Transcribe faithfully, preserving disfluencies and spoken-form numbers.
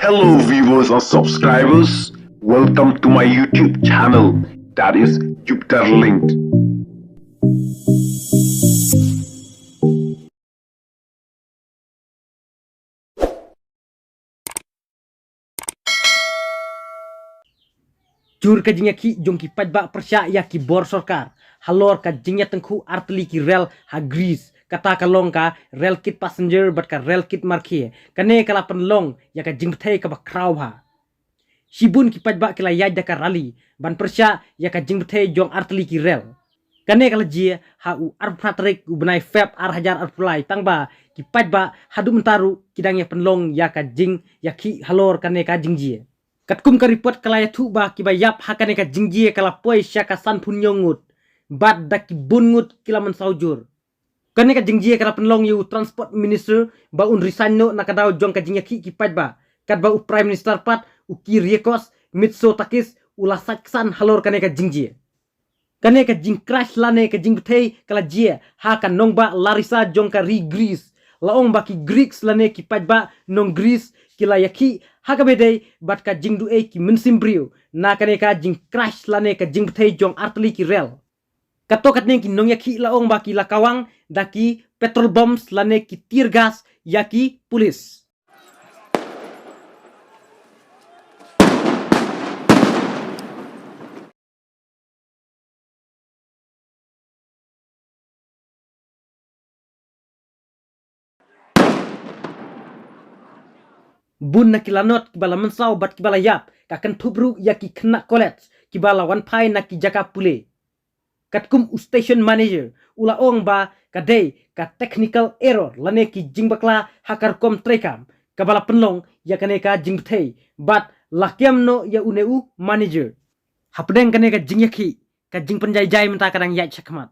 Hello, viewers and subscribers. Welcome to my YouTube channel, that is Jupiter Linked. Jur ka jingïakhih jong ki paidbah pyrshah ïa ki bor sorkar halor ka jingïatyngkhuh artylli ki rel ha Greece, kata ka long ka rel kit passenger bad ka rel kit markhie. Kane ka la pynlong ïa ka jingbthei kaba khraw bha. Shibun ki paidbah ki la ïaid da ka rali ban pyrshah ïa ka jingbthei jong artylli ki rel. Kane ka la jia ha u arphew phra tarik u bnai Feb ar hajar arphew lai, tangba ki paidbah haduh mynta ruh ki dang ïa pynlong ïa ka jingïakhih halor kane ka jingjia. Katkum ka report ka la ïathuh ba kiba ïap ha kane ka jingjia ka la poi sha ka sanphew hynñiew ngut, bad da ki bun ngut ki la mynsaw jur. Kane ka jingjia ka la pynlong ïa u Transport Minister ba un resign noh na ka daw jong ka jingïakhih ki paidbah, katba u Prime Minister pat, u Kyriakos Mitsotakis, u la sait ksan halor kane ka jingjia. Kane ka jingcrash lane ka jingbthei ka la jia ha ka nongbah Larissa jong ka ri Greece. La ong ba ki Greeks lane ki paidbah nong Greece ki la ïakhih ha kaba ïadei bad ka jingduh ei ki mynsiem briew na kane ka jingcrash lane ka jingbthei jong artylli ki rel. Kato katne ki nongïakhih la ong ba ki la kawang da ki petrol bombs lane ki tear gas ïa ki pulit. Bun na ki lanot kiba la mynsaw bad kiba la ïap, ka kynthup ruh ïa ki khynnah college kiba la wan phai na ki jaka pule. Katkum u station manager, u la ong ba ka dei ka technical error lane ki jingbakla ha ka rukom treikam kaba la pynlong ïa kane ka jingbthei, bad la kiam noh ïa une u manager. Hapdeng kane ka jingïakhih, ka jingpynjai jai mynta ka dang ïaid shakhmat.